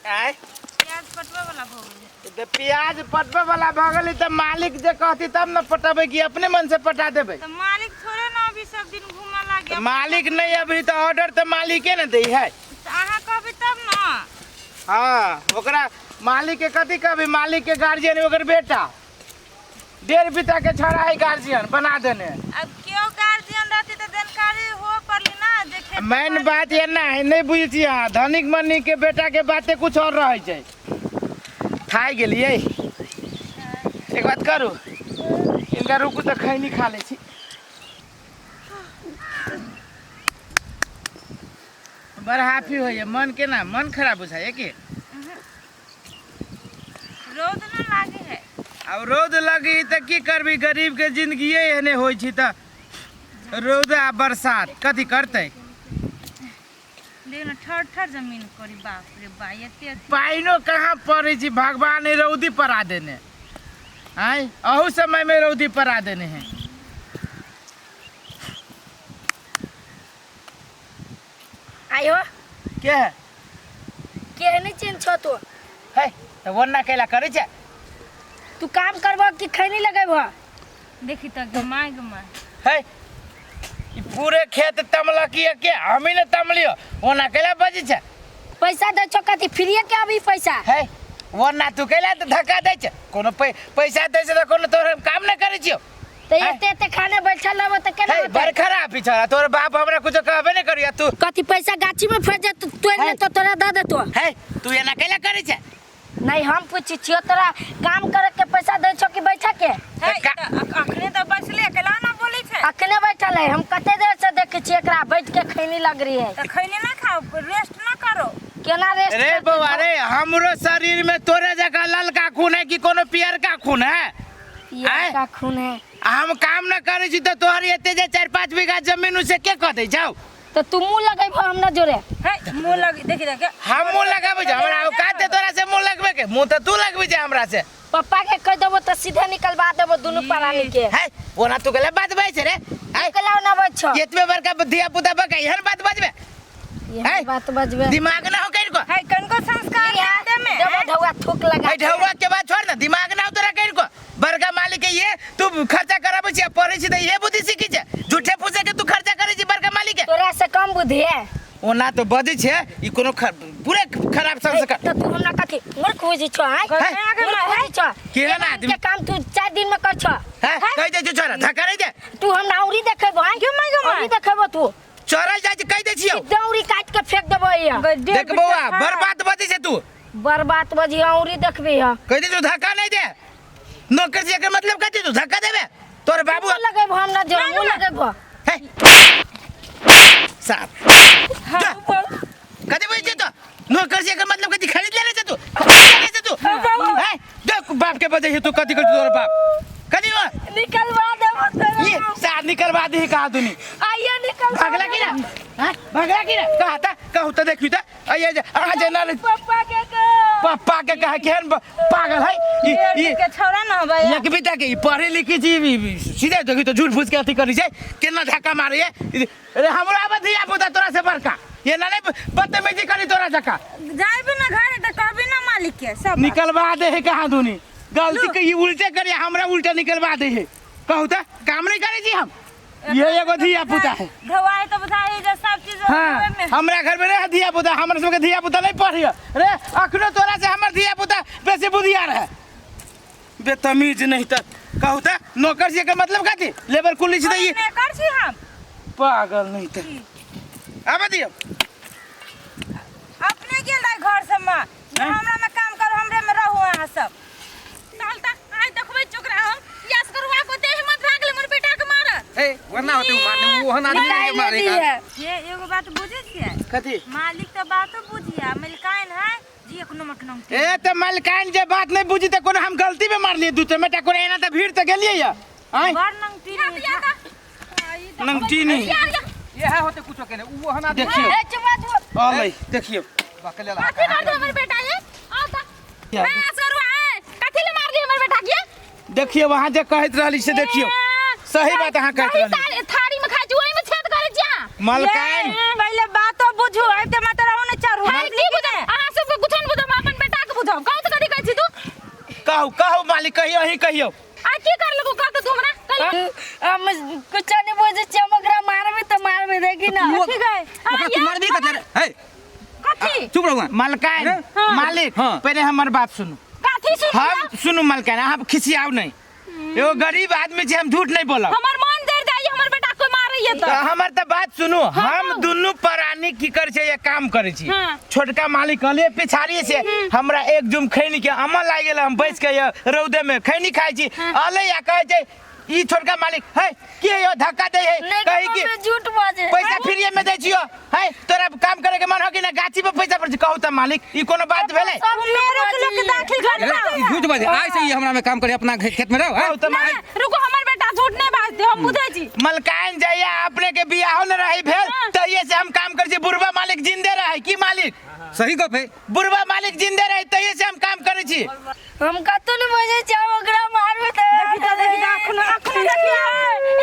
आँय? प्याज पटबै वाला भऽ गेलै। तऽ प्याज पटबै वाला भऽ गेलै तऽ मालिक जे कहती तब ने पटेबै कि अपने मन से पटा देबै? तऽ मालिक थोड़े ने अभी सब दिन घूमऽ लागे। तऽ मालिक नहि अभी तऽ ऑर्डर तऽ मालिके ने दै है। तऽ अहाँ कहबै तब ने। हाँ, ओकरा मालिक के कथी कहबै? मालिक के गार्जियन ओकर बेटा डेढ़ बीता के छड़ा है, गार्जियन बना देने। अब केओ गार्जियन रहती तऽ जानकारी हो पड़ली ना जे खेत मेन बात ये ना है, नहीं बुझै छियै अहाँ, धनिक मनी के बेटा के बाते कुछ और रहै छै। थाकि गेलियै। एक बात करू, इनका रुकू तऽ खैनी खा लै छी। बड़ हाफी होइए मन, केना मन खराब बुझाइए की? रौद ना लागे है। आब रौद लगी तऽ की करबी, गरीब के जिंदगिए एहने होइ छै। तऽ रौद आ बरसात कथी करतै? देख ना, ठर ठर जमीन करी, बाप रे बा, एते अथी। पाइनो कहाँ पड़ै छै, भगवान रौदी पड़ा देने। आँय, अहू समय में रौदी पड़ा देने है। आयो। के है? के नहीं चिन्ह छो तू? है तऽ ओना कैला करै छै? तू काम करबो कि खैनी लगेबो? देखी तऽ गमाय गमाय। है, ई पूरे खेत तमलक के हमी ने तमलियो, ओना कैला बजै छै? पैसा दै छो कथी फ्रीए के अभी पैसा? है, ओना तू कैला तऽ धक्का दै छै? कोनो पैसा दै छै तऽ कोनो तोहर हम काम नहि करै छियौ। तऽ है? एते एते खाने बैठल रहबो तऽ केना है होतै? बड़ खराब पिछड़ा तोहर बाप, हमरा कुछो कहबे नहि करिया तू। कथी पैसा गाछी में फंस जात, तोड़ है? लेतो, तोरा दऽ देतो। है, तू एना कैला करै छै? नहीं, हम पूछै छियो, तोरा काम करे के पैसा दै छो कि बैठे के? है तऽ तऽ अखने तऽ बैसले, केला ना बोलै छै? अखने बैठल है, हम कते देर से देखे छियै एकरा बैठ के खैनी लग रही है। तऽ खैनी ना खाओ, रेस्ट ना करो। केना रेस्ट रे करतै? बौआ रे, हमरो शरीर में तोरे जकाँ ललका खून है कि कोनो पियरका खून है? पियर का खून है। आ हम काम न करै छी तऽ तोहर एते जे 4-5 बीघा जमीन उसे के कऽ दै जाउ? तऽ तू मुंह लगेबो हमरा जोरे? है, मुंह लग, देखी देख। हम मुंह लगाबै छी? हमरा औकात है तोरा से मुंह लगबै के? मुंह तऽ तू लगबै छै हमरा से। पप्पा के कह देबो तऽ सीधे निकलवा देबो दुनू प्राणी के। है, ओना तू गेले बात बाजै छै रे? है, केला ओना बज छो? एतबे बड़का धिया पुता बका एहन बात बजबे? एहन है? बात बजबे। दिमाग ना हो करि को? है, कनको संस्कार ना दे में। देबो ढौआ थूक लगा है, के। ढौआ के बात छोड़ ना, दिमाग ना हो तोरा करि को? बड़का मालिक के ये तू खर्चा कराबै छी आ पढ़ै छी तऽ ये बुद्धि सीखी छै? झूठे फूसे के तू खर्चा करै छी बड़का मालिक के। तोरा से कम बुद्धि है? ओना तो बजै छै ई कोनो पूरे खराब संस्कार। तऽ तू हमरा कथी मूर्ख बुझै छो? आँय, है? मूर्ख बुझै छो? केहन आदमी? के काम तू 4 दिन में कर छो? है, कहि दै छियौ छोरा, धक्का नहि दे। तू हमरा औरी देखेबो? आँय, क्यों माय गो माय? औरी देखेबो तू? चोरल जाइ छै, कहि दै छियौ। दौरी काट के फेंक देबो यहाँ। देख बौआ, बर्बाद बजै छै तू। बर्बाद बजी, औरी देखबी ह। कहि दै छियौ, धक्का नहि दे। नौकर छी, एकर मतलब कथी? तू धक्का देबे तोर बाबू मुँह लगेबो हमरा जो? मुँह लगेबो? हे साहब जा। कथी बुझै छै तो नौकर छी, एकर मतलब कथी? खरीद लेने छै तू, खरीद लेने छै तू? हैं, देख बाप के बजै छै तू। कथी कर तोर बाप कथी हो? निकलवा देबो तोरा। ये साथ निकलवा दे कहा दुनी। आइए निकलवा। भगला की ना? हैं, भगला की ना? कहा था, कहू तो देखी तो आइए जे अहाँ जे ना। पप्पा के कह। पप्पा के कहे? केहन पागल है ई। ई के छौड़ा ना होबै। एक बिता के ई पढ़े लिखी छी, सीधे देखी तो झूठ फूस के अथी करी छै, केना धक्का मारे अरे हमरा आब धिया पुता तोरा से बड़का ये ना नहीं बदतमीजी करी तोरा जका। जाइबे ना घरे तऽ कहबे ना मालिक के सब बात। निकलवा दे है कहाँ दुनी गलती के, ई उल्टे करी, हमरा उल्टा निकलवा दे है। कहू तो काम नहीं करे छी हम, ये एगो धिया पुता है। धोआए तऽ बुझाइ जे सब चीज हाँ ओहिमे। हमरा घर में रहे धिया पुता, हमरा सबके धिया पुता नहीं पढ़िय रे। अखनो तोरा से हमर धिया पुता बेसी बुधियार है। बेतमीज नहीं त कहू त नौकर से के मतलब कथी? लेबर कुली छी त ई नहि कर छी हम। पागल नहीं त आबे दियो। अपने गेल रहे घर सब में, हमरा में काम करो, हमरे में रहू अहाँ सब। चल त आइ देखबै चोकरा हम यास करवा को देह मत भागले मोर बेटा के मार। ए, वरना होते उ मारने, उ ओहन आदमी के मारे का। हे, एगो बात बुझै छियै? कथी? मालिक तऽ बातो बुझिया, मलिकाइन है जी एक नंबर के नाम। ए त मलकाइन जे बात नहीं बुझी त कोनो हम गलती में मारलिए दू टमाटा? कोनो एना त भीड़ त गेलिए या आय बड़ नंगटी नंगटी नहीं। ये है होते कुछो के ने, उ ओहन आदमी। देखियो। ए, चुप चुप। अलै देखियो। बकले ला। कथी कर दे हमर बेटा ये? आ त ए असगरुआ, ए कथी ले मार दी हमर बेटा के? देखियो, वहां जे कहैत रहली से देखियो, सही बात अहाँ कहैत रहली। थारी में खाइ छी, ओहि में छेद करै छी अहाँ। मलकाइन पहिले बातो बुझू, आबि तऽ मात्र रहू ने चढ़ू। की बुझू? अहाँ सबके कुछो नहि बुझू, हम मालिक कहियो अहीं कहियो। आ की कर लगो कर तो तू हमरा कल हम कुछ नहीं बुझे छियै, हम ओकरा मारबै तऽ मारबै, देखी ना। ठीक है। ओकरा तू मारबी कथी रे? हे कथी? चुप रहू। मलकाइन मालिक हाँ। पहले हमर बात सुनू। कथी सुन? हम सुनू मलकाइन, अहाँ खिसियाउ नहीं, एगो गरीब आदमी छै, हम झूठ नहीं बोलब। हमर मन जर जाई हमर बेटा कोई मारैया तऽ त। हमर तऽ बात सुनू, हम दुनू प्राणी की करै छै, ये काम करै छी। हाँ। छोटका मालिक कहलिए पिछाड़ी से हमरा एक जुम खैनी के अमल लागि गेल, हम बैस के ये रौदे में खैनी खाइ छी। अलै आ कहै छै ई छोटका मालिक है के यो धक्का दे है, नहीं कही कि मम्मी झूठ बाजे। पैसा फ्रीए में दै छियो है, तोरा काम करे के मन हो कि ना गाछी पर पैसा पर। कहू तऽ मालिक ई कोनो बात भेलै? सब मेरे के लोग के दाखिल कर ई झूठ बाजे आइ से ई हमरा में काम करे अपना खेत में रहो। कहू तऽ ना मालिक। रुको, हमर बेटा झूठ नहीं बाजते, हम बुझै छी। मलकाइन जइया अपने के बियाहो न रही भेल तहिए से हम काम करै छी। बुढ़बा मालिक जिंदे रहे की मालिक? सही गप है, बुढ़बा मालिक जिंदे रहे तहिए से हम काम करै छी। हम कतौ नहीं बुझे छियै, हम ओकरा मारबै तऽ देखी त देखी त अखनो अखनो देखी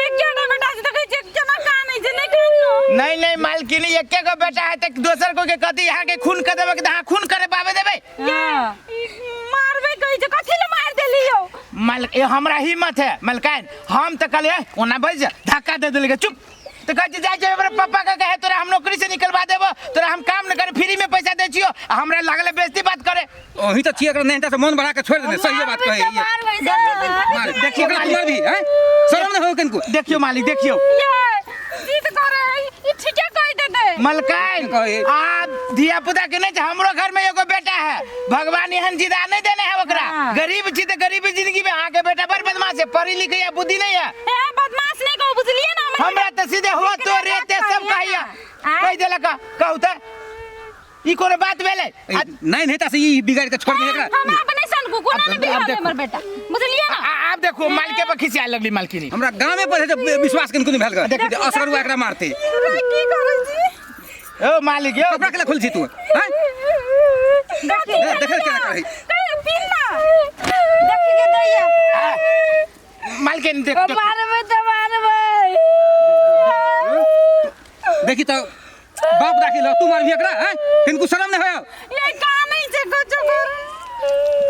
एक केना बेटा छै देखै छै केना कानै छै, नहीं कानलो। नहीं नहीं मालकिनी, एके गो बेटा है तऽ दोसर को के कथी यहाँ के खून कर देबै, अहाँ खून करे पाबे देबै? ई मारबै कहै छै, कथी ले मार देली यौ? मालिक ये हमरा हिम्मत है मलकाइन, हम तऽ कहलियै ओना बैस जा, धक्का दे देलकै चुप। तऽ कहै छै जाइ छै हमरा पप्पा के कहे तोरा हम नौकरी से निकलवा देबो, तोरा हम काम न करे फ्री में पैसा दै छियो, आ हमरा लागले बेइज्जती बात करे। ओही तऽ छियै, एकरा नहिता से मन बढ़ा के छोड़ देने सही बात कहै मारबै तऽ मारबै से। मार देखियौ ओकरा तू मालिक। मारबी हैं, शरम न हो किनको? देखियौ मालिक देखियौ। ये जीत करे ई ठीके कहि देते। मलकाइन कहे। आ धिया पुता के नहीं छै, हमरो घर में एगो बेटा है, भगवान एहन जिदा नहीं देने है ओकरा। हाँ। गरीब छी तऽ गरीब जिंदगी में अहाँ के बेटा बड़ बदमाश है, पढ़ी लिखी है बुद्धि नहीं है। ए बदमाश नहीं कहू, बुझलिए ना? हमरा तऽ सीधे हो तो रेते सब कहैया कहि देलक। कहू तऽ ई कोनो बात भेलै? नहीं नहिता से ई बिगाड़ के छोड़ दे एकरा। हमरा अपने सन को कोना नहीं अब बिगाड़े देखो। हमर बेटा, बुझलिए ना? आब देखो मालिके पर खिसिया लगली मालकिनी। हमरा गांव में पर है तो विश्वास किनको नहीं भेल ग, असगर एकरा मारते। की करै छी? ओ मालिक यौ कपड़ा के खोल छी तू हैं? देखी देखल केना करै। कहियो पीन ना देखी के दैया। मालकिन देख हम मारबै तऽ मारबै। देखी तो बाप राखी ल तू मारबी एकरा हैं, किनको शरम नहीं होयो? ये कानै छै कुछो कर।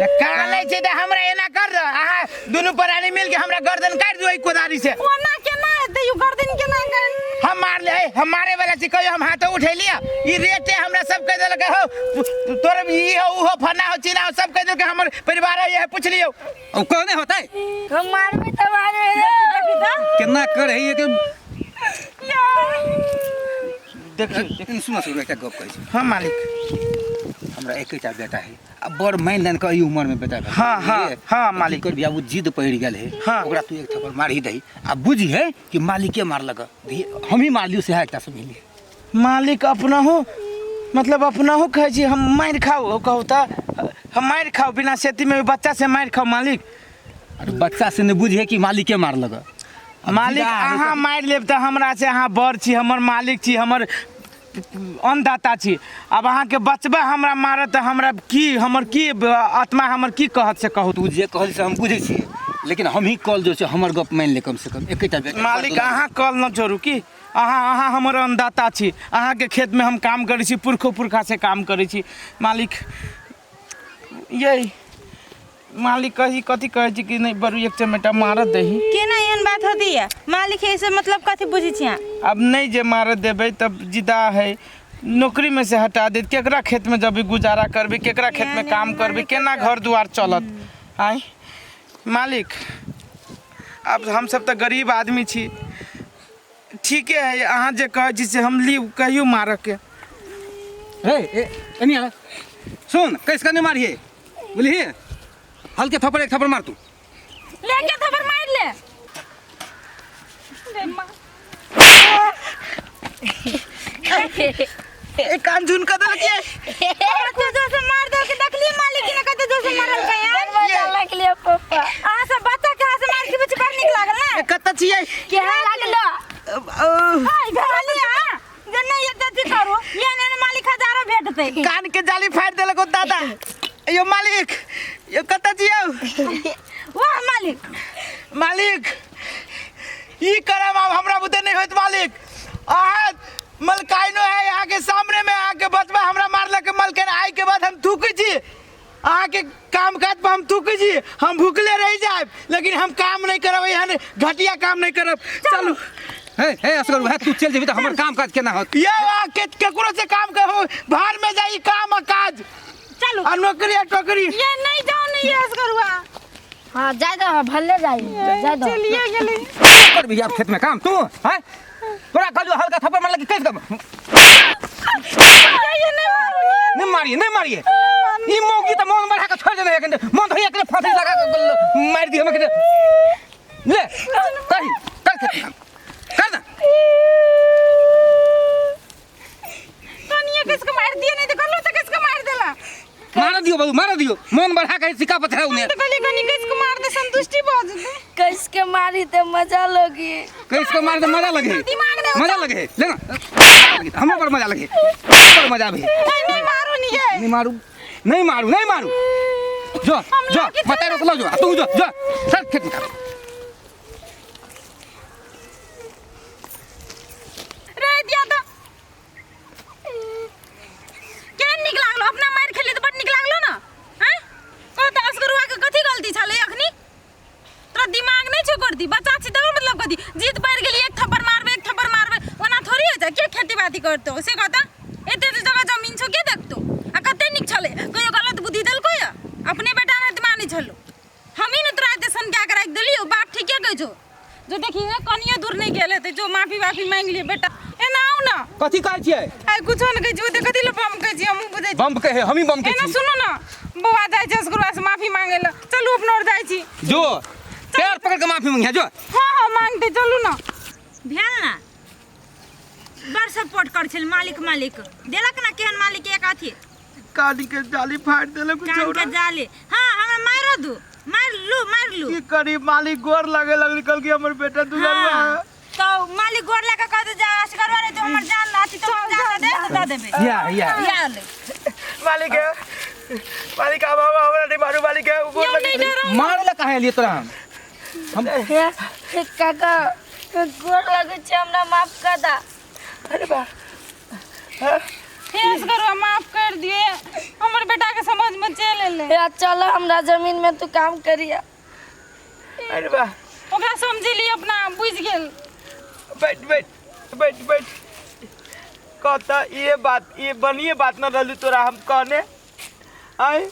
तऽ कानै छै तऽ हमरा एना कर, अहाँ दुनू प्राणी मिल के हमरा गर्दन काटि दियौ एहि कोदारी से। ओना केना हेतै यौ गर्दन केना कर? हम मार ले, हम मारे वाला छी, कहियो हम हाथो उठेलियै? ई रेटे हमरा सब कहि देलक हो तोर ई हो ऊ हो फना हो चीना हो सब कहि देलक, हमर परिवार है यह पूछ लियौ। ओ कहने होतै हम मारबै तऽ मारबै। देखी त केना कर है ये के। देखियौ सुन सुन एकटा गप कहै छी। हाँ मालिक। हमरा एकेटा बेटा है, आ बड़ मानि लेन के ई उम्र में बेटा भेल। हाँ, हाँ, बुझलियै? हाँ, तऽ मालिक। की करबी, आब ओ जिद पड़ि गेल है। हाँ। ओकरा तू एक थप्पड़ मारही दही आ बुझी है कि मालिके मारलक, हम ही मारलियो सएह एकटा समझलियै। मालिक अपनहु मतलब अपनहु कहै छी हम मारि खाउ, कहू तऽ हम मारि खाउ बिना सेती में बच्चा से मारि खाउ मालिक। अरे बच्चा से नहि बुझे कि मालिके मारलक। मालिक अहाँ मारि लेब तऽ हमरा से अहाँ बड़ छी, हमर मालिक छी, हमर अन्नदाता छी। आब अहाँके बचबा हमरा मारत तऽ हमरा की, हमर की आत्मा हमर की कहत से कहू। तू जे कहल से हम बुझै छियै, लेकिन हम ही कल जो छै हमर गप मानि ले कम से कम एकेटा बेटा। मालिक अहाँ कल न जोड़ू की, अहाँ अहाँ हमर अन्नदाता छी, अहाँके खेतमे हम काम करै छी, पुरखो पुरखा से काम करै छी मालिक। ये मालिक कही कथी कहै छी कि नहीं बरू एक चमेटा मारत दही। केना एहन बात होती है मालिक, ऐसे मतलब कथी बुझै छी अहाँ? अब नहीं जे मारत देबै तब जिदा है, नौकरी में से हटा देत, केकरा खेत में जब गुजारा करबी, केकरा खेत में काम करबी, केना घर दुआर चलत? आय मालिक अब हम सब तऽ गरीब आदमी छी, ठीके है अहाँ जे कहै छी से हम ली, कहियो मारऽ के। हे ए एनी आ सुन, कैस के नहीं मारिए बुझलिए, हल्के थप्पड़ एक थप्पड़ मार तू। लेके थप्पड़ मार ले। रे माँ। ए कान झुन कर देलक ये। कते जोर से मार देलक देखलिए मालिक ने, कते जोर से मारल के यार। मजा लगलिए पप्पा। अहाँ सब बच्चा के हाथ से मार के बच्चे बड़ नीक लागल ना? कत छियै? केहन लागलो? हाय भेलिए अहाँ जे नहीं एते अथी करू, ये ने मालिक हजारो भेटतै। कान के जाली फाड़ि देलक ओ दादा। यो मालिक यो कत छियौ? वाह मालिक। मालिक ई करम आब हमरा बुते नहीं होइत मालिक। अहाँ मलकाइनो है यहाँ के सामने में अहाँ के बचबा हमरा मारलक मलकाइन, आइ के बाद हम थूकै छी, अहाँ के काम काज पर हम थूकै छी, हम भूखले रहि जायब लेकिन हम काम नहीं करब, एहन घटिया काम नहीं करब। चलू। हे हे असगर हे, तू चल जेबी तऽ हमर काम काज केना होत? ये आ, के केकरो से काम कहो, बाहर में जाई काम आ काज। चलू। आ नौकरी आ टोकरी। ये नहीं जाओ नहीं ये असगरुआ। हाँ जाय दो, भले जाई, जाय दो। चलिए गेलै। कर भी खेत में काम तू हैं? तोरा कहलियो हल्का थप्पड़ मारलक कि कैसे ये नहीं मारू। नहीं मारिए, नहीं मारिए। ई मौगी त मन बढ़ा के छोड़ देने है, मन धइया के फांसी लगा के मार दी हमें के। ले कही कर खेत में काम कर ना। कनिया किसको मार दिए नहीं तो कहलू तो किसको मार देला। मार दियो बाबू, मार दियो, मन बढ़ा के सिक्का पथरा उन्हें। तो कहली कनी किसको मार दे संतुष्टि भऽ जेतै। कस के मारी ते मजा लगी। कैस के मार दे मजा लगे, दिमाग नहीं मजा लगे, ले ना हमरो पर मजा लगे, पर मजा भी। नहीं नहीं मारू नहीं है। नहीं मारू, नहीं मारू, नहीं मारू। जो जो बता रोक लो, जो तू जो जो सर खेत में काम। रह दिया तो केहन नीक लागलो अपना मारि खेली तऽ बड नीक लागलो ना। हैं कह तऽ असगरुआ के कथी गलती छलै अखनी? तोरा दिमाग नहीं छौ करती, बच्चा छी तकर मतलब कथी? जीत पड़ि गेली, एक थप्पड़ मारबै, एक थप्पड़ मारबै, ओना थोड़ी होइ छै। के खेती बाती करतौ से कह तऽ? एते एते जगह जमीन छौ के देखतौ? आ कते नीक छलै, कहियो गलत बुद्धि देलको या? अपने बेटा रहत मानै छलौ, हमही ने तोरा एते सनका के राखि देलियौ। बाप ठीके कहै छौ, जो देखी कनियो दूर नहीं गेल हेतै, जो माफी वाफी मांगि लियै बेटा। एना आउ ना। कथी कहै छियै? आइ कुछो नहि कहै छियै, ओते कथी लए बम कहै छियै, हमहूँ बुझै छी। बम कहै, हमही बम कहै एना छी। सुनू ना, बौआ जाइ छै असगरुआ से माफी मांगै लए, चलू अपनो आर जाइ छी। जो पैर पकड़ के माफी मांगिहे, जो। हाँ हाँ मांगतै, चलू ना। भेल ना बड़ सपोर्ट कर छल मालिक, मालिक देलक ना केहन मालिक एक अथी कान के जाली फाड़ देलक कान के जाली। हाँ हमरा मारो दू, मार लू, मार लू। की करी मालिक गोर लगे लगली, कहल कि हमर बेटा दुलरुआ। हाँ, तो मालिक गोर लगा कह दे जा असगरवा रे, तो हमर जान अथी तो जान दे दे दे देबे। या या या ले मालिक मालिक अब हम हमरा नहीं मारू मालिक, गोर लगे। मारे ला काहे लिए तोरा हम? हम काका गोर लगे छै, हमरा माफ कर दा। अरे बा हे असगरवा माफ कर दिए, हमर बेटा के समझ में चल एलै। हे चल हमरा जमीन में तू काम करिया। अरे बा ओकरा समझेली अपना बुझ गेल। बैठ बैठ बैठ बैठ कहता ये बात, ये बनिए बात न रहलू तोरा हम कहने आय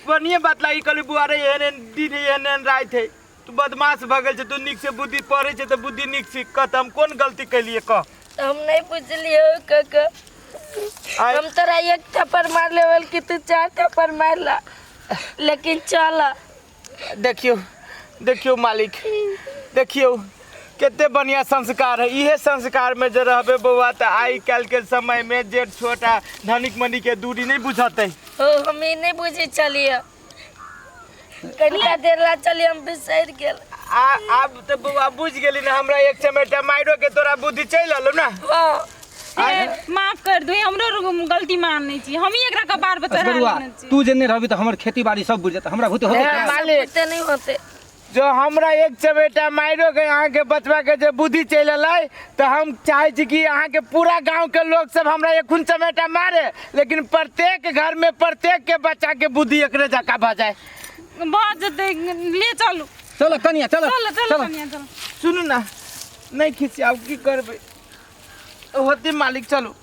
बनिए बात लागी कहली बुआ रे एहन एहन दिन है, एहन एहन राति है, तू बदमाश भऽ गेल छै, तू नीक से बुद्धि पढ़ै छै तऽ बुद्धि नीक सीख। कह हम कोन गलती केलिए कह? हम नहीं बुझलिए काका, हम तोरा एक थप्पड़ मार लेवल कि तू 4 थप्पड़ मारला, लेकिन चल। देखियो देखियो मालिक, देखियो कते बढ़िया संस्कार है, इहे संस्कार में जे रहबे बौआ तऽ आइ काल्हि के समय में जेठ छोट आ धनिक मनी के दूरी नहीं बुझतै। ओ हम ई नहीं बुझै छलियै, कनिका देर ला चलिए हम बिसरि गेल। आब तऽ बौआ बुझ गेली ना, हमरा एक चमेटा मारियो के तोरा बुद्धि चलि एलौ ना। हाँ। माफ कर दू, हमरो गलती मानै छी, हमही एकरा कपार पर चढ़ा लेने छी। तू जे नहीं रहबी तऽ हमर खेती बाड़ी सब बुझ जेतै, हमरा भूत होतै। मालिक होते नहीं होते। जो हमरा एक चमेटा मारियो के अहाँ के बचवा के जे बुद्धि चलि एलै तऽ हम चाहै छी कि अहाँ के पूरा गांव के लोग सब हमरा एखुन चमेटा मारे, लेकिन प्रत्येक घर में प्रत्येक के बच्चा के बुद्धि एकरे जकाँ भऽ जाए। भऽ जेतै, ले चलू। चलो कनिया, चलो, चलो, चलो चलो। कनिया, चलो। सुनू ना, नहीं खिसियाउ, की करबै होते मालिक, चलू।